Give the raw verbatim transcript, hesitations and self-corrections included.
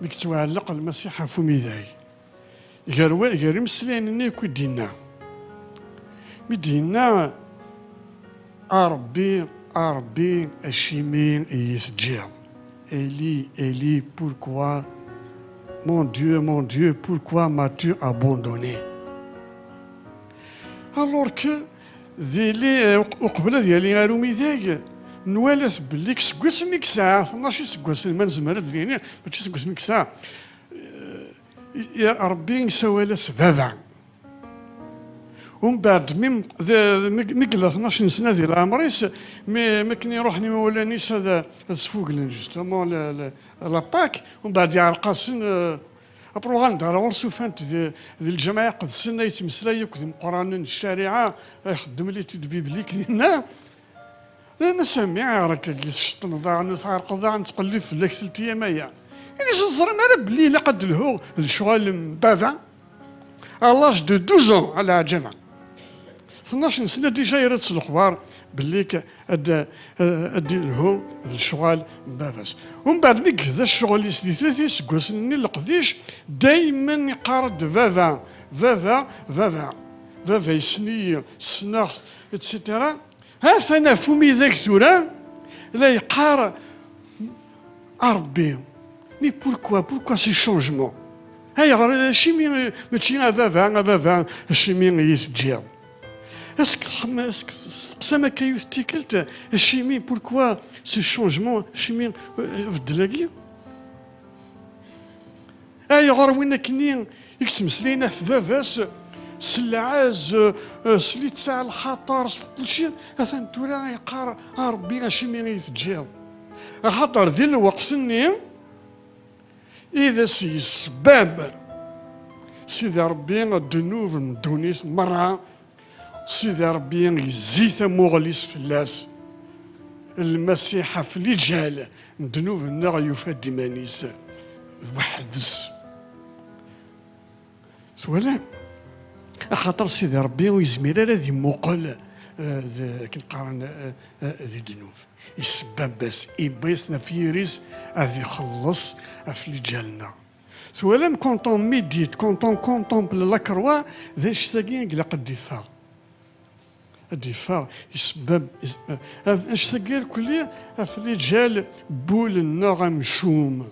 Mi yettwaɛelleq Lmasiḥ ɣef umidag, gar wa-, gar imeslayen-nni akk i d-yenna, mi d-yenna: "A Ṛebbi, a Ṛebbi, acimi i yi-teǧǧiḍ? Eli, Eli, pourquoi, mon Dieu, mon Dieu, pourquoi m'as-tu abandonné?" Alors que dili, uq-, uqbel ad yali ar umidag, nwala-t belli seg wasmi yesɛa tnac iseggasen, ma nezmer ad nini, mačči seg wasmi yesɛa, eh, i-, i-, Ṛebbi yessawal-as baba. Umbeɛd, mi m-, d-, mi, mi yella tnac n sna di leɛmer-is, mi, mi akken i ruḥen imawlan-is ad, ad sfuglen justement la, la, la Pâque, umbeɛd yeɛreq-asen, eh, après uɣalen-d ɣer ɣur-s, ufan-t di, di lǧameɛ iqedsen, ay yettmeslay akk d imeqqranen n ccariɛa, ixeddem l'étude biblique dinna. Nnan-as: "A mmi, ayɣer akka i tceṭṭneḍ daɣen, tɛerqeḍ daɣen, nettqellib fell-ak tlata yyam aya?" Ini-as: "Ur teẓrim ara belli ilaq ad d-lhuɣ d lecɣal n baba?" À l'âge de douze ans, a leɛǧaba. Tnac n sna déjà yerra-d s lexbar belli k-, ad, ad d-ilhu d lecɣal n baba-s. Umbeɛd mi yebda ccɣel-is di tlata iseggasen-nni n leqdic, daymen iqqar-d: "Baba, baba, baba. Baba yessen-iyi, ssneɣ-t", et cetera. Ha-t-an ɣef umidag tura, la yeqqar: "A Ṛebbi, mais pourquoi, pourquoi ce changement? Ayɣer, acimi, mačči a baba, a baba, acimi i yi-teǧǧiḍ?" Est-ce que txem-, est-ce que testeqsam akka yiwet tikkelt, acimi, pourquoi ce changement, acimi, euh, beddel-agi? Ayɣer win akkenni i yettmeslayen ɣef baba-s s lɛez, eh, s littseɛ, lxaṭer, s kulci, atan tura yeqqar: "A Ṛebbi, acimi i yi-teǧǧiḍ?" Axaṭer di lweqt-nni i d as-yessebban Sidi Ṛebbi ddnub n ddunit merra, Sidi Ṛebbi yezzi tamuɣli-s fell-as. Lmasiḥ ɣef liǧal n ddnub-nneɣ yufa-d iman-is weḥd-s. Twalam? Axaṭer Sidi Ṛebbi ur yezmir ara ad imuqel, eh, d, akken qqaren, eh, eh, di ddnub. Isebba-as, iwwi-as ɣef yiri-s ad ixelleṣ ɣef liǧal-nneɣ. Twalam, quand on médite, quand on contemple la croix, d anect-agi i ilaq ad d-iffeɣ. Ad d-iffeɣ, isbab, is-, eh, anect-agi irkelli ɣef liǧal n wul-nneɣ amcum.